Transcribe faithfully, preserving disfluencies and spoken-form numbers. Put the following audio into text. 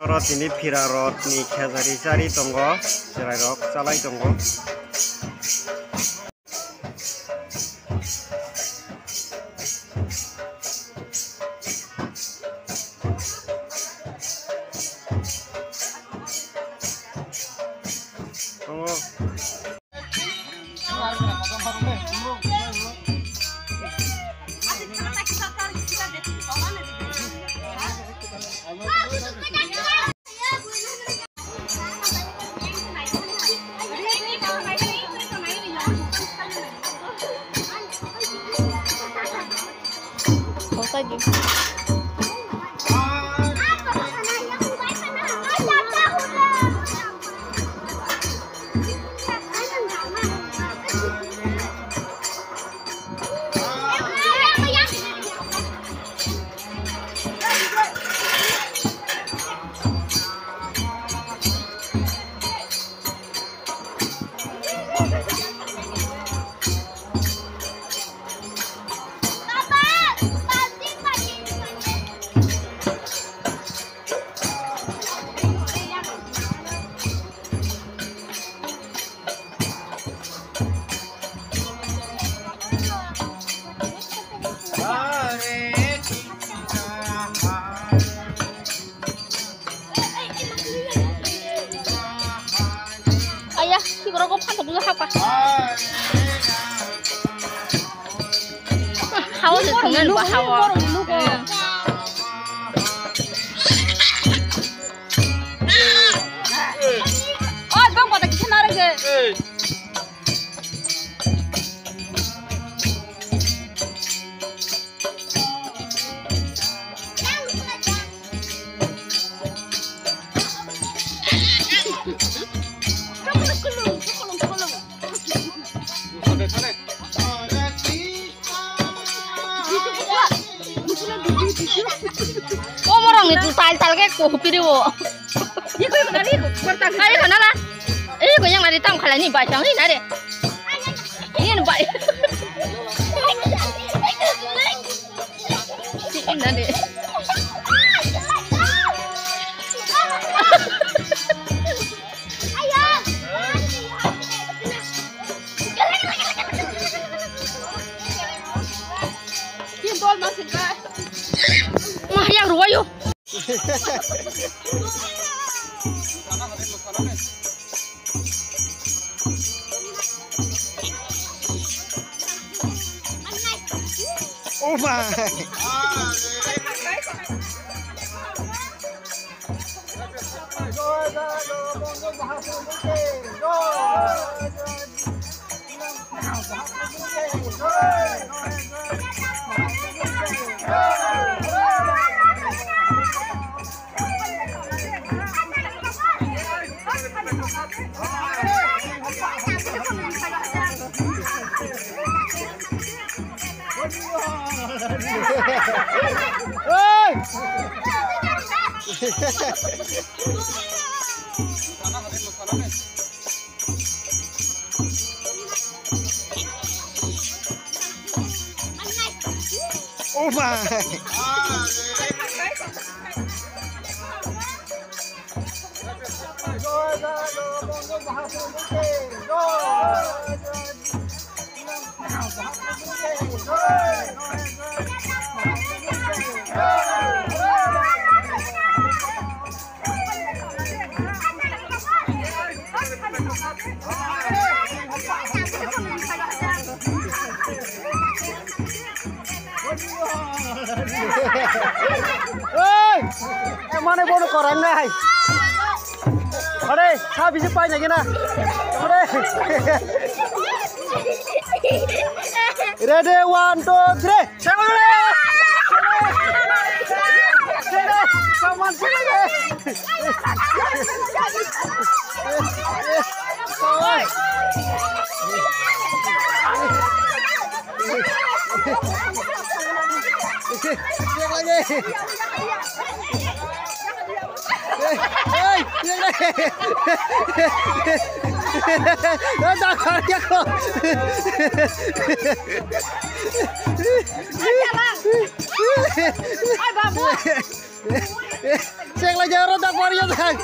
Oro tini phira rot ni khejari chari tongo, cherai rok chalai tongo. Tongo. Aya, si borok o phantok dulu hapa. Hawa se thangna ba hawa. Oi, bang bata kisa narege. Omorong ni tu tal tal ke ko piri wo. Ye ko ko nari ko korta. Ai ko nala. Ai ko yang nari tam khala ni ba chang ni nare. Ye ni ba. Ye ni nare. Mah yang ruwayo. Oh my. Hey! Oh my! Oi! Mane bono korang nai. Ore, sa bisi pai nai na. Ore. Ready, one, two, three. Ai, babu. Cheng lai jaro da por ya thang.